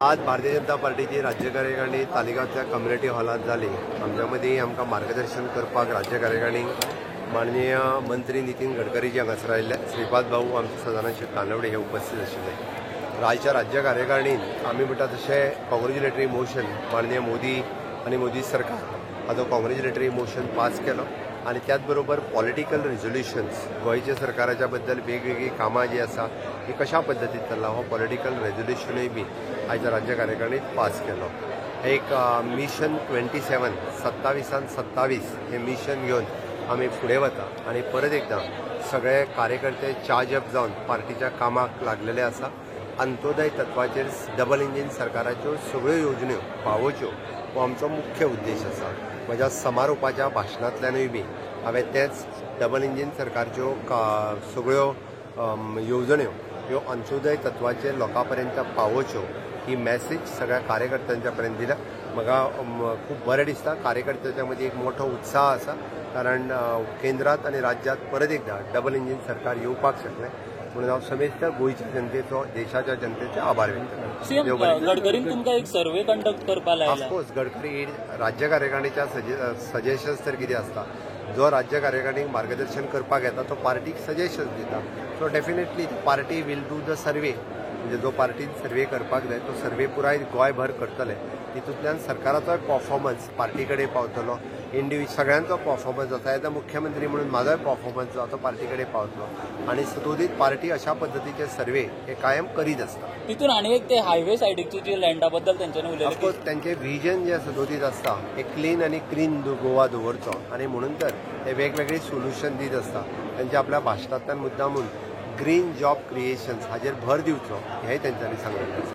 आज भारतीय जनता पार्टीची राज्य कार्यकारिणी तालिगांवच्या कम्युनिटी हॉलांत जाली. आमच्या मदीं आमकां मार्गदर्शन करपाक राज्य कार्यकारिणीक माननीय मंत्री नितीन गडकरी जी हांगासर आयिल्ले, श्रीपाद भाऊ, आमचे सदानंद शेट तानवडे हे उपस्थित आशिल्ले. राज्य राज्य कार्यकारिणीन आमी म्हणटा तशें कॉंग्रेच्युलेटरी मोशन माननीय मोदी आनी मोदी सरकार हाचो कॉंग्रेच्युलेटरी मोशन पास केलो आनी त्याच बरोबर पॉलिटिकल रेजोल्युशन्स गोंयच्या सरकाराच्या बद्दल वेगवेगळीं कामां जी आसा ती कशा पद्दतीन चल्ला हो पॉलिटिकल रेजोल्युशनूय बी आयच्या राज्य कार्यकारिणीत पास केलो. एक मिशन 27 27 हे मिशन घेवन आमी फुडें वता आनी परत एकदां सगळे कार्यकर्ते चार्ज अप जावन पार्टीच्या कामाक लागलेले आसा. अंत्योदय तत्वाचेर डबल इंजीन सरकाराच्यो सगळ्यो योजण्यो पावोवच्यो हो आमचो मुख्य उद्देश आसा. म्हज्या समारोपाच्या भाशणांतल्यानूय बी हांवें तेंच डबल इंजीन सरकारच्यो सगळ्यो येवजण्यो ह्यो अंत्योदय तत्वाचेर लोकां पर्यंत पावोवच्यो ही मॅसेज सगळ्या कार्यकर्त्यांच्या पर्यंत दिल्या. म्हाका खूब बरें दिसता. कार्यकर्त्यांच्या मदीं एक मोठो उत्साह आसा, कारण केंद्रांत आनी राज्यांत परत एकदां डबल इंजीन सरकार येवपाक शकलें म्हणून हांव समेस्त गोंयच्या जनतेचो, देशाच्या जनतेचे आभार व्यक्त करता. गडकरीन तुमकां एक सर्वे कंडक्ट करपाक लायला. ऑफकोर्स गडकरी राज्य कार्यकारिणीच्या सजेशन्स तर कितें आसता, जो राज्य कार्यकारिणीक मार्गदर्शन करपाक येता तो पार्टीक सजेशन्स दिता. So definitely party will do the survey, म्हणजे जो पार्टीन सर्वे करपाक जाय तो सर्वे पुराय गोंयभर करतले. तितूंतल्यान सरकाराचोय परफॉर्मन्स पार्टी कडेन पावतलो, इंडिव्हिज्युअल सगळ्यांचो परफॉर्मन्स जाता. एज अ मुख्यमंत्री म्हणून म्हाजोय परफॉर्मन्स जो तो पार्टी कडेन पावतलो आनी सदोदीत पार्टी अशा पद्दतीचे सर्वे हे कायम करीत आसता. तितून आनी एक ते हायवे सायडीकची जी लँडा बद्दल तेंच्यांनी उलयलें. ऑफकोर्स तेंचे विजन जे सदोदीत आसता हे क्लीन आनी क्लीन गोवा दवरचो आनी म्हणून तर ते वेगवेगळे सोल्युशन दीत आसता. तेंच्या आपल्या भाशणांतल्यान मुद्दामून ग्रीन जॉब क्रिएशन्स हाजेर भर दिवचो हेंय तेंच्यांनी सांगलेलें आसा.